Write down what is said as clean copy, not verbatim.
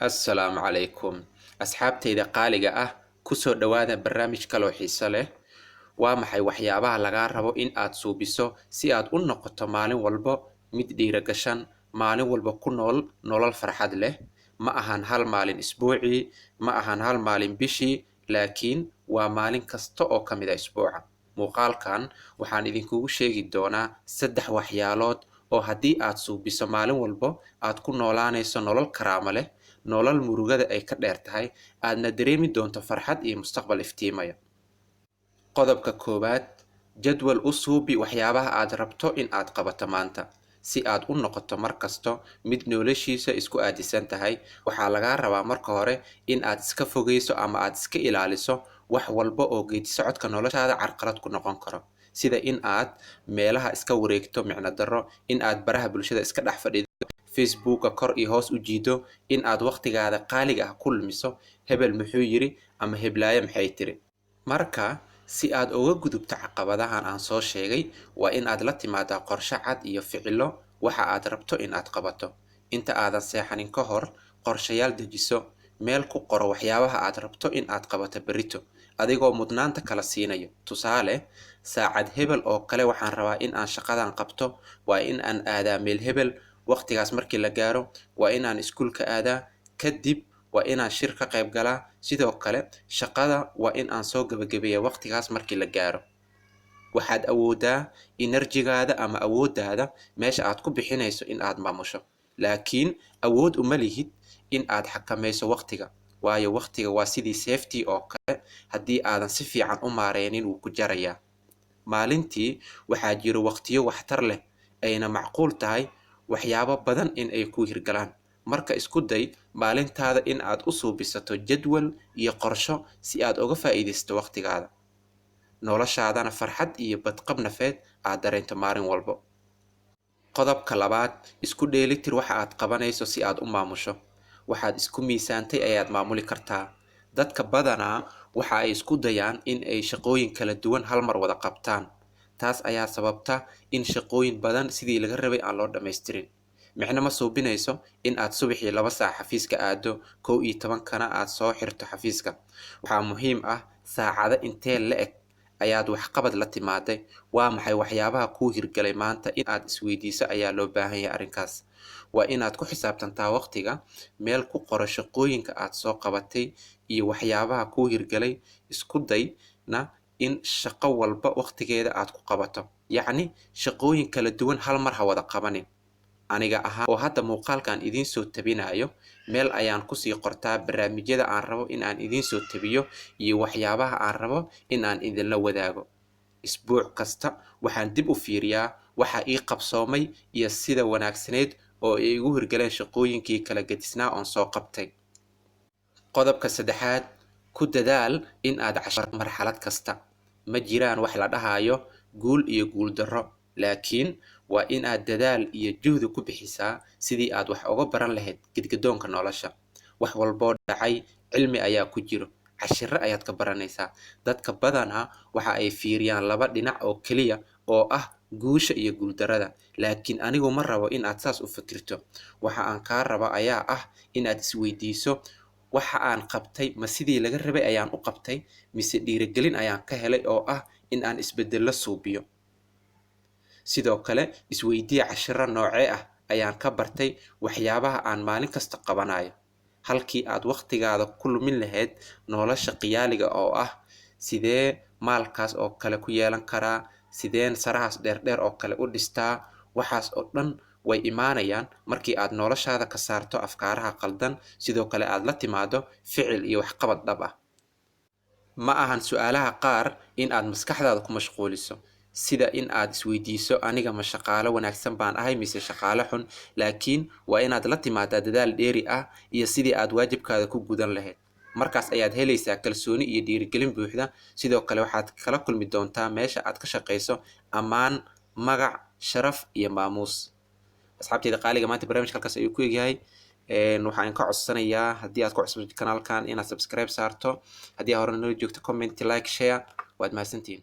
Assalaamu calaykum asxaabtayda qaaliga ah, kusoo dhowaada barnaamij kaloo xiiso leh. Waa maxay waxyaabaha lagaa rabo in aad suubiso si aad u noqoto maalin walba mid dhiiragashan, maalin walba ku nool nolol farxad leh? Ma ahan hal maalin isbuucii, ma ahan hal maalin bishii, laakiin waa maalin kasta oo ka mid a isbuuca. Muuqaalkan waxaan idinkugu sheegi doonaa 3 waxyaalood oo haddii aad suubiso maalin walba aad ku noolaanayso nolol karaamo leh, nolol murugada ay ka dheer tahay, aadna dareemi doonto farxad iyo mustaqbal iftiimaya. Qodobka koowaad, jadwal u suubi waxyaabaha aad rabto in aad qabato maanta si aad u noqoto mar kasto mid noloshiisa isku aadisan tahay. Waxaa lagaa rabaa marka hore in aad iska fogeyso ama aad iska ilaaliso wax walba oo geedi socodka noloshaada carqalad ku noqon karo, sida in aad meelaha iska wareegto micno darro, in aad baraha bulshada iska dhex fadhido, Facebooka kor iyo hoos u jiido, in aad waqtigaada qaaliga ah ku lumiso hebel muxuu yiri ama heblaayo maxay tiri. Marka si aad uga gudubto caqabadahan aan soo sheegay, waa in aad la timaadaa qorshe cad iyo ficilo waxa aad rabto in aad qabato. Inta aadan seexanin ka hor, qorshayaal dejiso, meel ku qoro waxyaabaha aad rabto in aad qabato berrito, adigoo mudnaanta kala siinayo. Tusaale, saacad hebel oo kale waxaan rabaa in aan shaqadan qabto, waa in aan aadaa meel hebel waqtigaas markii la gaaro, waa in aan iskuulka aadaa, kadib waa inaan shir ka qayb galaa, sidoo kale shaqada waa in aan soo gabagabeeya waqtigaas markii la gaaro. Waxaad awoodaa enerjigaada ama awooddaada meesha aad ku bixinayso in aad maamusho, laakiin awood uma lihid in aad xakamayso waqtiga, waayo waqtiga waa sidii safety oo kale, haddii aadan si fiican u maareynin wuu ku jarayaa. Maalintii waxaa jiro waqtiyo waxtar leh ayna macquul tahay waxyaabo badan in ay ku hirgalaan. Marka isku day maalintaada in aad u suubisato jadwal iyo qorsho si aad uga faa'iidaysato waqtigaada, noloshaadana farxad iyo badqab nafeed aad dareento maalin walbo. Qodobka labaad, isku dheelitir waxa aad qabanayso si aad u maamusho. Waxaad isku miisaantay ayaad maamuli kartaa. Dadka badanaa waxa ay isku dayaan in ay shaqooyin kala duwan hal mar wada qabtaan. Taas ayaa sababta in shaqooyin badan sidii laga rabay aan loo dhammaystirin. Micno ma suubinayso in aad subaxii 2 saac xafiiska aado, 11-kana aad soo xirto xafiiska. Waxaa muhiim ah saacado intee la eg ayaad waxqabad la timaaday, waa maxay waxyaabaha kuu hirgalay maanta, in aad isweydiiso ayaa loo baahan yahay arrinkaas. Waa inaad ku xisaabtantaa waqtiga, meel ku qoro shaqooyinka aad soo qabatay iyo waxyaabaha kuu hirgalay. Isku dayna in shaqo walba waqtigeeda aad ku qabato, yacni shaqooyin kala duwan hal mar ha wada qabanin. Aniga ahaan oo hadda muuqaalkan idiin soo tabinayo, meel ayaan kusii qortaa barnaamijyada aan rabo in aan idiin soo tabiyo iyo waxyaabaha aan rabo in aan idinla wadaago. Isbuuc kasta waxaan dib u fiiriyaa waxa ii qabsoomay iyo sida wanaagsaneyd oo ay igu hirgaleen shaqooyinkii kala gedisnaa oon soo qabtay. Qodobka saddexaad, ku dadaal in aad cashar marxalad kasta. Ma jiraan wax la dhahayo guul iyo guul darro, laakiin waa in aad dadaal iyo juhdi ku bixisaa sidii aad wax uga baran lahayd gedgadoonka nolosha. Wax walboo dhacay cilmi ayaa ku jiro, cashiro ayaad ka baranaysaa. Dadka badanaa waxa ay fiiriyaan laba dhinac oo keliya oo ah guusha iyo guuldarrada, laakiin anigu ma rabo in aad saas u fikirto. Waxa aan kaa rabo ayaa ah in aad isweydiiso, waxa aan qabtay ma sidii laga rabay ayaan u qabtay, mise dhiirigelin ayaan ka helay oo ah in aan isbeddello suubiyo. Sidoo kale isweydiiya cashiro noocee ah ayaan ka bartay waxyaabaha aan maalin kasta qabanayo. Halkii aad waqtigaada ku lumin lahayd nolosha qiyaaliga oo ah sidee maalkaas oo kale ku yeelan karaa, sideen sarahaas dheerdheer oo kale u dhistaa, waxaas oo dhan way imaanayaan markii aad noloshaada ka saarto afkaaraha qaldan, sidoo kale aad la timaado ficil iyo waxqabad dhab ah. Ma ahan su'aalaha qaar in aad maskaxdaada ku mashquuliso, sida in aad isweydiiso aniga ma shaqaale wanaagsan baan ahay mise shaqaale xun, laakiin waa inaad la timaadaa dadaal dheeri ah iyo sidii aad waajibkaada ku gudan lahayd. Markaas ayaad helaysaa kalsooni iyo dhiirigelin buuxda. Sidoo kale waxaad kala kulmi doontaa meesha aad ka shaqayso ammaan, magac, sharaf iyo maamuus. Asxaabtayda qaaliga, maanta barnaamijka halkaas ayuu ku egyahay. Waxaan ka codsanayaa haddii aad ku cusubtay kanaalkan inaad subscribe saarto, haddii aad hore nala joogto comment, like, share. Waad mahadsantihiin.